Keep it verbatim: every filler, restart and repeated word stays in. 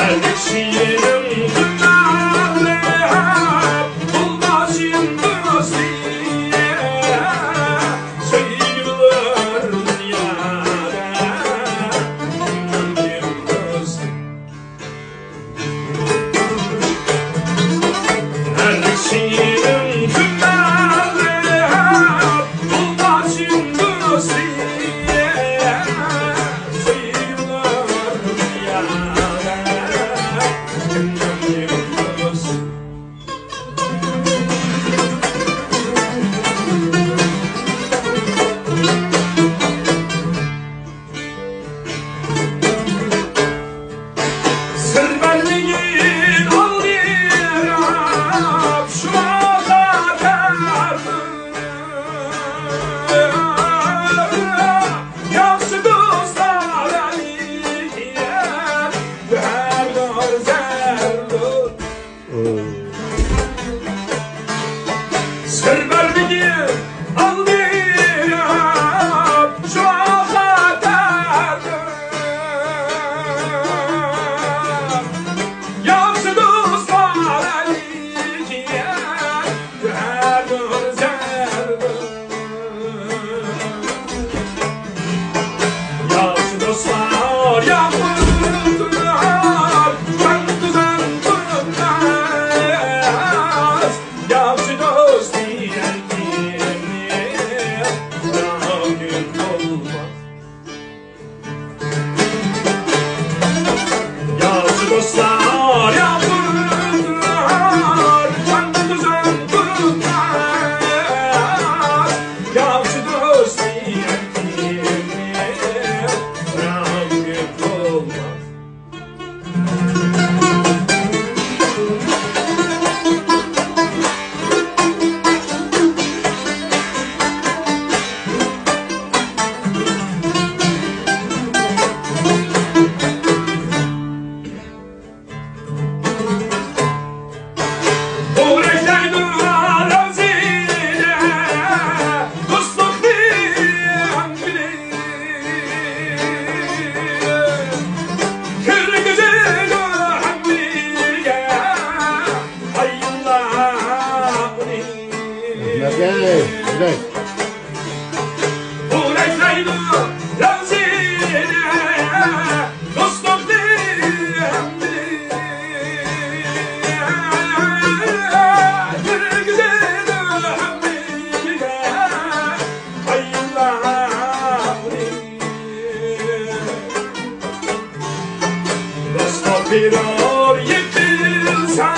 كىشىنىڭ گۈناھى بولماسۇن دوستى، سۆيگۈلەر دۇنيادا كىم دوستى؟ ھەر كىشىنىڭ گۈناھى بولماسۇن دوستى، سۆيگۈلەر دۇنيادا كىم دوستى؟ سىر بەرمىگىن ئالدىراپ شۇ خەتەردىن. ياخشى دوستلار ئەلىگە گۆھەردۇر زەردۇر. سىر بەرمىگىن ئالدىراپ شۇ خەتەردىن. ياخشى دوستلار ئەلىگە گۆھەردۇر زەردۇر. ياخشى دوستلار ياقمىسۇن تۇرار، جان تۇزان تۇرماس. ياخشى دوستى ئەركىننى راھىم بولماس. ياخشى دوستلار ياقمىسۇن تۇرار، جان تۇزان تۇرماس. ياخشى دوستى ئەركىننى راھىم بولماس. رەھمەت، ئەي، يۈرەك. بىرەر يېپىلسا